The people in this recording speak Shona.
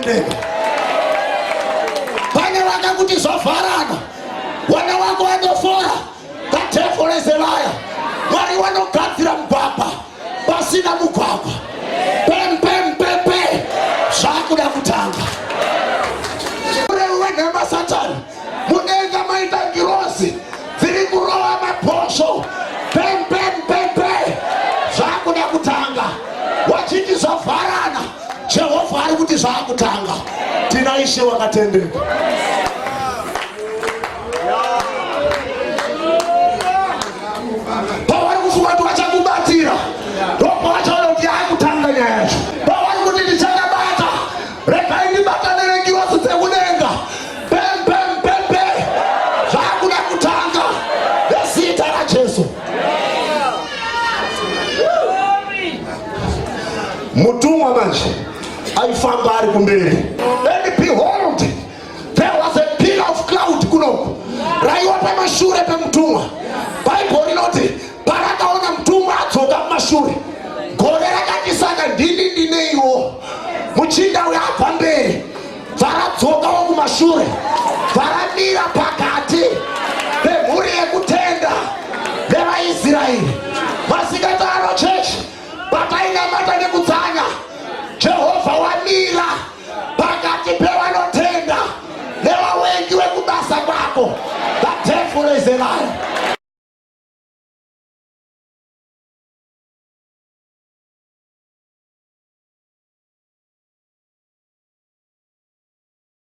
wakatendeka. Pane vakakuti zvavharana, wana wako wanofora. The devil is a liar. Mwari wanogadzira mugwagwa pasina mugwagwa. Pem pem pem pem. Zvakuda kutanga. Murevi wenhema Satani. Mudenga maita ngirozi dziri kurova mabhosvo. Pem pem pem pem. Zvakuda kutanga. Wachiti zvavharana. Jehovha ari kuti zvakutanga. Tina Ishe wakatendeka. Pavari kufunga kuti vachakubatira, ndopavachaona kuti yakutanga nyaya yacho. Pavari kuti ndichakabata, regai ndibatane nengirozi dzekudenga. Pem pem pem pem. Zvakuda kutanga nezita raJesu. Mutumwa manje aifamba ari kumberi. And behold, there was a pillar of cloud kunoku raiwa pamashure pemutumwa. Bible rinoti parakaona mutumwa adzoka kumashure, gore rakati saka ndini ndineiwo muchinda uyo abva mberi bvaradzokawo kumashure bvaramira pakati pemhuri yekutenda nevaIsraeri. Masikati ano chechi patainamata nekutsanya, Jehovha wamira pakati pevanotenda nevawengi wekubasa kwako. The devil is a liar.